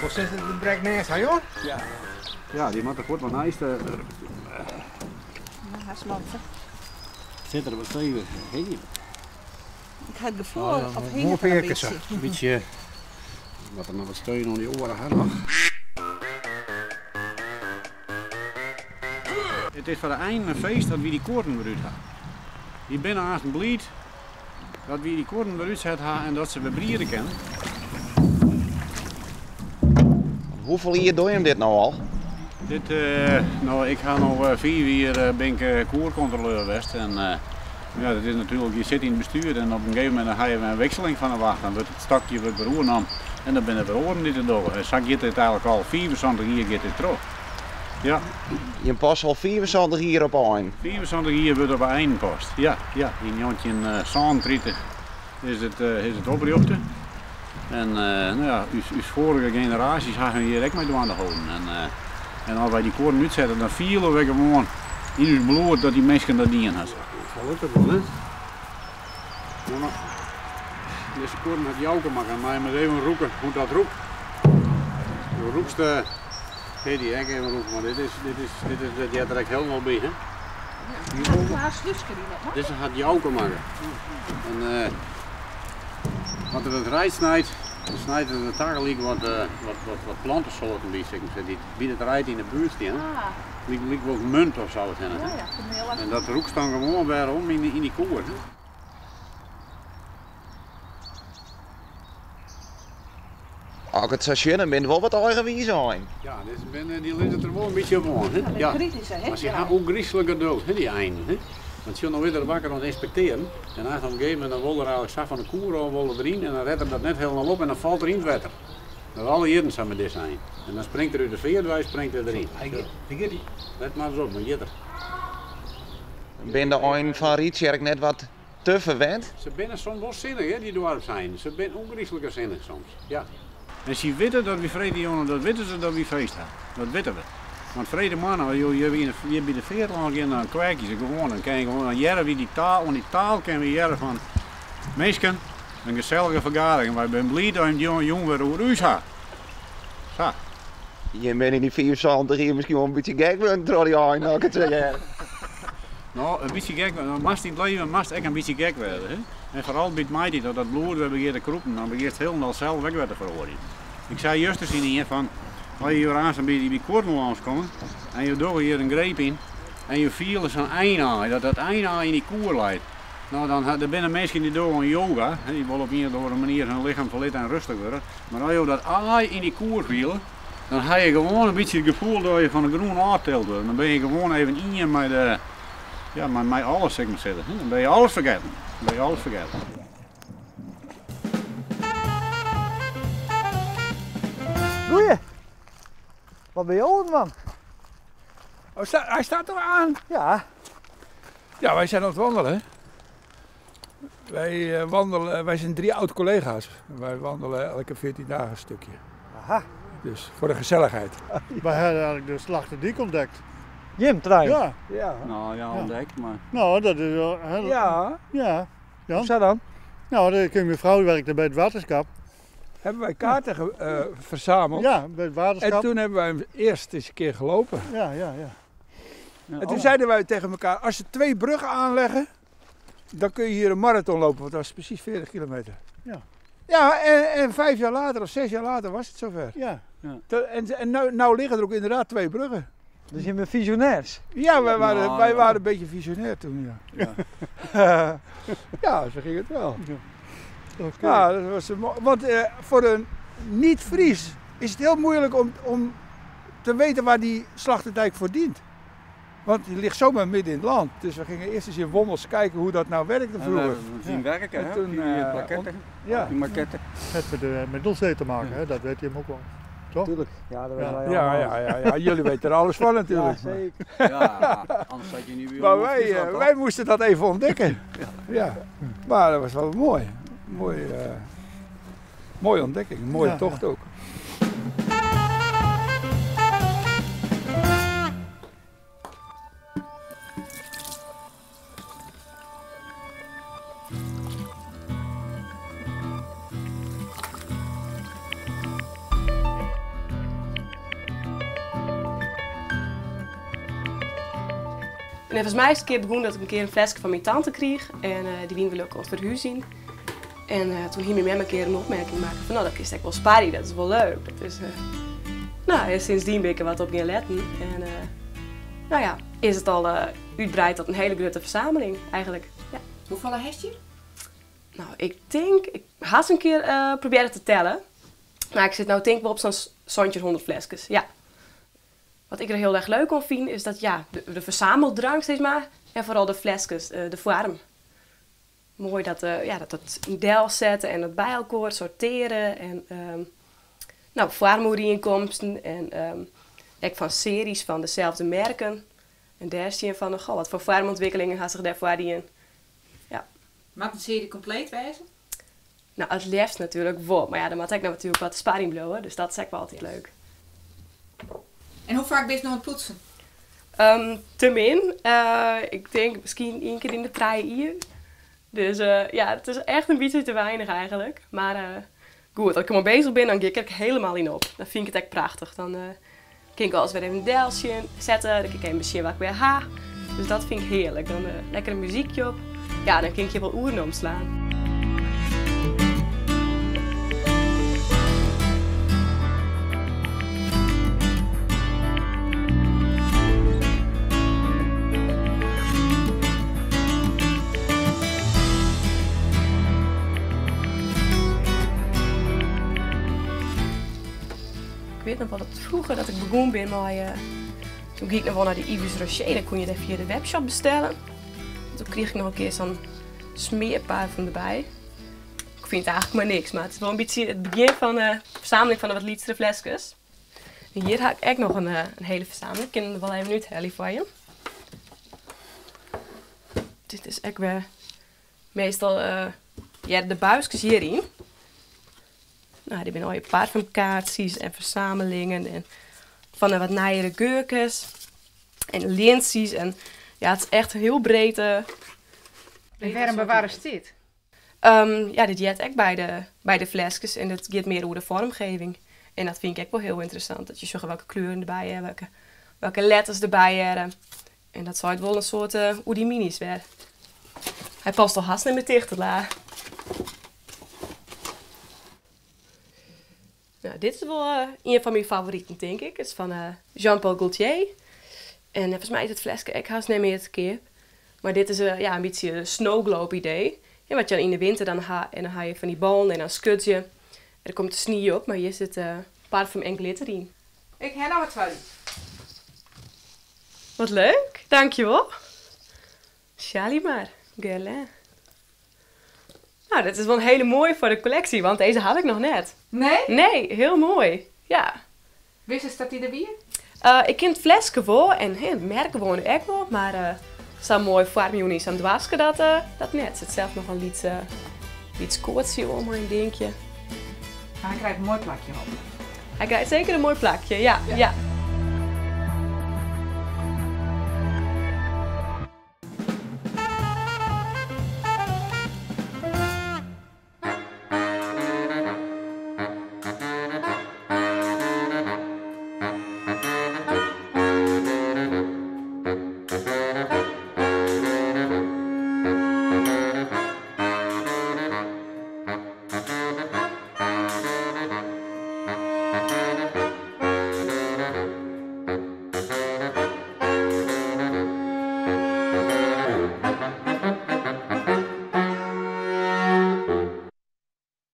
Wat is it brek nêst, ha joh? Ja. Ja, dy moat der fuort wat neist. Sit der wat stevich hingjen. Ik ha it gefoel of hinget er in bytsje. In bytsje. Moat der noch wat steun oan dy oare ha noch. It is foar de einen in feest dat wy dy koarren wer út ha. Dy binne aansten bliid dat wy dy koarren wer útset ha en dat se wer briede kinne. Hoefolle jier dogge jim dit no al? Dit, no, ik ha no 5 jier bin ik koerkontroleur west en ja, dat is natuerlik, je sitte yn it bestuur en op in gegeven momint dan ha je wer in wikseling fan de wacht, dan wurdt it stokje wurdt wer oernommen en dan binne der wer oaren dy't it dogge. En sa giet dit eigentlik al 75 jier giet dit troch. Ja. Jim passe al 75 jier op ein? 75 jier wurdt op einen past, ja. Ja, yn 1937 is it, is it oprjochte. En no ja, ús, ús foarige generaasjes ha hun hjir ek mei dwaande holden. En, en as wy dy koarren útsette, dan fiele we gewoan yn ús bloed dat dy minsken dat dien ha. Sa lukt it wol, hè? No, no. Dizze koarren hat Jouke makke. Mei him ris even rûke hoe't dat rûkt. Do rûkst, hé, dy ek even rûke, mar dit is, dit is, dit is, dit heart der ek hielendal by, hè? Ja, slúske dy net Dizze hat Jouke makke. En uh, as er it reid snijt, dan snijt er der tagelyk wat, uh, wat, wat, wat plantesoarten by, sil ik mar sizze, dy't by it reid yn de buert stean. Ah. Lyk, lyk wol munt of sa wat hinne. Ja, ja, kamille. En dat rûkst dan gewoan wer om yn, yn dy koer. Hè? As ik it sa sjoch, dan binne it wol wat eigenwize einen. Ja, dizze binne, dy lizze der wol in bytsje op oan. Hè? Ja, kritysk, hè? Mar se ha ôfgryslik geduld, hè, dy einen. Hè? Want sjoch, no is er wakker oan it ynspektearjen. En op in gegeven momint dan wol er eigentlik sa fan de koer ôf wol er deryn en dan ret er dat net hielendal op en dan falt er yn it wetter. Dat is alle jierren sa mei dizze ein. En dan springt er út de feart wei, springt er deryn. Hy giet, hy giet. Let mar ris op, dan giet er. Binne de einen fan Ryptsjerk net wat te ferwend? Se binne soms wol sinnich, hè, dy doarpseinen. Se binne ûngryslike sinnich soms, ja. En sy witte dat wy freedtejûn, dat witte se dat wy feest ha. Dat witte we. Want freedtemoarn, as jo hjir hjir by de feart lâns gean, dan kwêkje se gewoan. Dan kinne je gewoan, dan hearre wy dy taal, oan dy taal kinne wy hearre fan minsken, in gesellige fergadering. Wy binne bliid dat jim jûn wer oer ús ha. Sa. Jim binne yn dy 75 jier miskien wol in bytsje gek wurden troch dy einen, as ik it sa hear. No, in bytsje gek, moatst yn it leven moatst ek in bytsje gek wêze. Hè? En foaral by it maitiid, as dat bloed wer begjint te krûpen, dan begjinst hielendal sels ek wer te feroarjen. Ik sei juster tsjin ien fan, as je hjir aanst by dy kuorren lâns komme en jo dogge hjir in greep yn en jo fiele sa'n einaai, dat dat einaai yn dy koer leit. No, dan, der binne minsken dy dogge oan yoga, dy wolle op ien of oare manier hun lichem ferlitte en rêstich wurde. Mar as jo dat aai yn dy koer fiele, dan ha je gewoan in bytsje it gefoel dat je fan de grûn ôftild wurde. Dan binne je gewoan even ien mei de, ja, mei, mei alles, sil ik mar sizze. Dan binne je alles fergetten. Dan binne je alles fergetten. Goeie. Wat ben je oan, man? Oh, hij staat toch aan? Ja. Ja, wij zijn aan het wandelen. Wij, eh, wandelen, wij zijn drie oud-collega's. Wij wandelen elke 14 dagen een stukje. Aha. Dus voor de gezelligheid. Wij hebben eigenlijk de Slachtedyk ontdekt. Jim trein. Ja. Ja. Nou ja, ontdekt, maar... Nou, dat is wel heel... Ja. Ja. Jan? Hoe zat dan? Nou, de, mijn vrouw werkte bij het waterschap. Hebben wij kaarten ge- eh, verzameld. Ja, bij het waterschap. En toen hebben wij hem eerst eens een keer gelopen. Ja, ja, ja. En toen zeiden wij tegen elkaar, als ze twee bruggen aanleggen, dan kun je hier een marathon lopen, want dat was precies 40 kilometer. Ja. Ja, en 5 jaar later of 6 jaar later was het zover. Ja. En nou liggen er ook inderdaad twee bruggen. Dus je bent visionairs. Ja, wij waren, Nou, wij ja. waren een beetje visionair toen, ja. Ja. Ja, zo ging het wel. Oké. Ja, dat was een want voor een niet-Fries is het heel moeilijk om te weten waar die Slachterdijk voor dient. Want die ligt zomaar midden in het land. Dus we gingen eerst eens in Wommels kijken hoe dat nou werkte vroeger. We zien werken, En hè? toen, die plaketten. Ja. Die maquetten. Het met de Middelsee te maken, hè? Dat weet je hem ook wel. Toch? Tuurlijk. Ja, dat weten Ja. wij Ja, allemaal. ja, ja, ja, jullie weten er alles van natuurlijk. Ja, zeker. Ja, anders zat je niet weer Maar op Friesland, toch? wij moesten dat even ontdekken. Ja. Maar dat was wel mooi. Mooi, mooie ontdekking, een mooie Ja, tocht ook. En neffens my is it in kear begûn dat ik in kear in fleske fan myn tante kriich en dy wiene gelokkich oan it ferhúzjen. En toen hie myn mem in kear in opmerking makke fan no dat kinst ek wol sparje, dat is wol leuk. Dat is, no, en sindsdien bin ik der wat op gean letten en no ja, is it al útbreid tot in hiele grutte fersameling eigentlik. Ja. Hoefolle hast hjir? No, ik tink, ik ha in kear probearre te tellen, mar ik sit no tink wol op sa'n 1700 fleskes, ja. Wat ik der hiel erch leuk oan fyn is dat ja, de fersameldrang sis mar en foaral de fleskes, de foarm. Moai dat, ja, dat dat yn delsette en dat by elkoar sorteare en no, foarmoerienkomsten en ek fan searjes fan deselfde merken. En dêr sjen fan, goh, wat foar foarmûntwikkelingen ha sich dêr foardien. Ja. Moat in searje kompleet wêze? No, it leafst natuerlik wol. Mar ja, der moat ek natuerlik wat te sparjen bliuwe, dus dat is ek wol altyd leuk. En hoe faak bist no oan it poetsen? Te min. Ik tink miskien ien kear yn de trije jier. Dus ja, it is echt in bytsje te weinich eigentlik. Mar goed, as ik dermei bezich bin, dan gean ik ek hielendal yn op. Dan fyn ik it ek prachtich. Dan kin ik alles wer even delsjen, sette, dan kin ik even besjen wat ik wer ha. Dus dat fyn ik hearlik. Dan lekker in muzykje op. Ja, dan kin ik hjir wol oeren omslaan. Ik wit noch wol dat froeger dat ik begûn bin mei, toen gie ik noch wol nei de Yves Rocher, dan koene je dêr fia de webshop bestelle. Toen krige ik noch in kear sa'n smearparfum derby. Ik fyn it eigentlik mar niks, mar it is wol in bytsje it begjin fan de fersameling fan de wat lytsere fleskes. En hjir ha ik ek noch in hiele fersameling. Ik kin der wol even úthelje foar je. Dit is ek wer meastal hearre de buiskes hjiryn. No, dit binne allegear parfumkaartsjes en fersamelingen en fan de wat nijere geurkes en lintsjes en ja, it is echt in hiel breed. En wêrom bewarrest dit? Ja, dit heart ek by de fleskes en it giet mear oer de vormgeving. En dat fyn ik ek wol hiel ynteressant, dat je sjogge welke kleuren derby hearre, welke letters derby hearre. En dat seit wol in soad oer dy miny's wer. Hy past al hast net mear ticht, it la. No, dit is wol ien fan myn favoriten, tink ik. It is fan Jean Paul Gaultier. En neffens my is it fleske ek hast net mear te keap. Mar dit is ja, in bytsje in snow globe idee. Ja, wat je dan yn de winter dan ha en dan ha je fan dy ballen en dan skud je. En der komt de snie op, mar hjir sit parfum en glitter yn. Ik ha noch wat foar dy. Wat leuk, dankjewol. Shalimar, Guerlain. Nou, dit is wol in hiele moaie foar de kolleksje, want dizze haw ik noch net. Nee? Nee, hiel moai. Ja. Wistest dat dy der wie? Ik kin it fleske wol en it merk gewoan ek wol, mar sa'n moai foarmjûn yn sa'n doaske, dat net. Der sit sels noch in lyts, lyts koartsje oan mei in dinkje. Mar hy krijt in moai plakje, hoop ik. Hy krijt seker in moai plakje, ja. Ja.